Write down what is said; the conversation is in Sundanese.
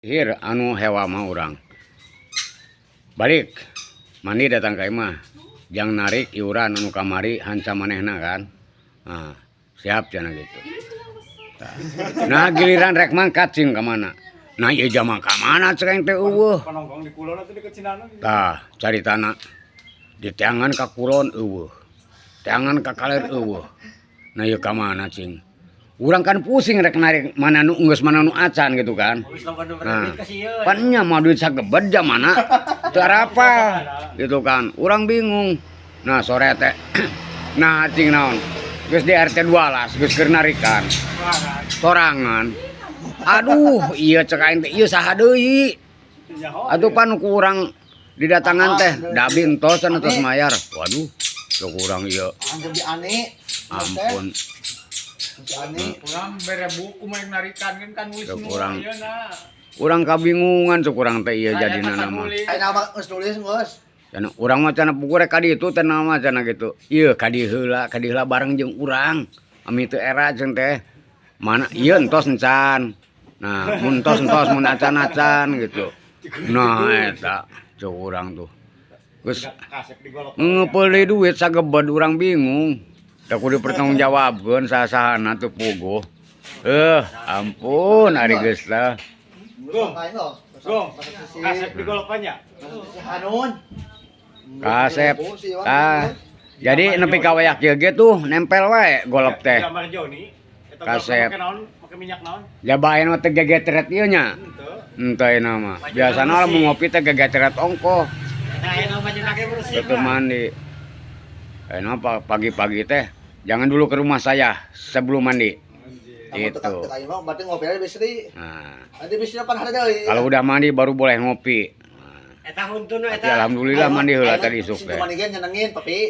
Hir anu hewa mah urang. Balik mandi, datang ka imah jang narik iuran anu kamari hanca manehna kan. Nah, siap cenah gitu. Nah, giliran rek mangkat, cing ka mana? Nah, ieu jama ka mana cek aing teh, euweuh. Panongkong di kulon atau di Cinanang. Tah, caritana di teangan ka kulon euweuh. Teangan ka kaler euweuh. Nah, ieu ka mana cing? Urang kan pusing rek narik mana nu geus, mana nu acan gitu kan. Nah, pan nya mah duit sagebed jamana teu arapal gitu kan. Urang bingung. Nah, sore teh, nah cing naon? Geus di RT 12 geus keur narikan. Sorangan. Aduh, iya cek aing teh, ieu saha deui? Atuh pan ku urang didatangan teh, da abdi entos cenah, tos mayar. Waduh, cek urang ieu. Anjing di ani. Ampun. Si ani. Urang bere buku mah yang narikan kan kan nulis Cek nu urang. ayeuna. Urang kabingungan cek urang teh ieu jadina nama. Ayo nama geus nulis geus. Cenah urang mah cenah puguh rek ka ditu teh nama cenah gitu. Ieu ka dieu heula bareng jeung urang. Ami teu era jeung teh. Mana ieu entos encan. Nah, mun entos entos, mun acan-acan gitu. Nah, eta cek urang tuh. Geus Kasep digolok. Ngepeul deui duit sagebed, urang bingung. Da kudu dipertanggungjawabkeun saha-sahana teu puguh. Eh, ampun ari geus lah. Gong. Kain loh. Gong. Kasep digolokannya. Si Hanun. Kasep. Ah. Jadi nepi ka wayak ieu ge tuh nempel wae golep teh. Gambar Joni. Eta Kasep. Make naon? Make minyak naon? Jaba ayeuna teh gegetret ieu nya. Henteu. Henteu ayeuna mah. Biasana lamun ngopi teh gegetret ongkoh. Nah, ayeuna mah make bersih. Tetep mandi. Ayeuna pagi-pagi teh jangan dulu ke rumah saya sebelum mandi. Gitu. Gitu. Aing mah berarti ngopi aja bisi. Nah, Nanti bisi pan hari deui. Kalau udah mandi baru boleh ngopi. Eta huntuna Tapi eta. alhamdulillah mandi heula tadi isuk Sing teh. mandi ge nyenengin, papi.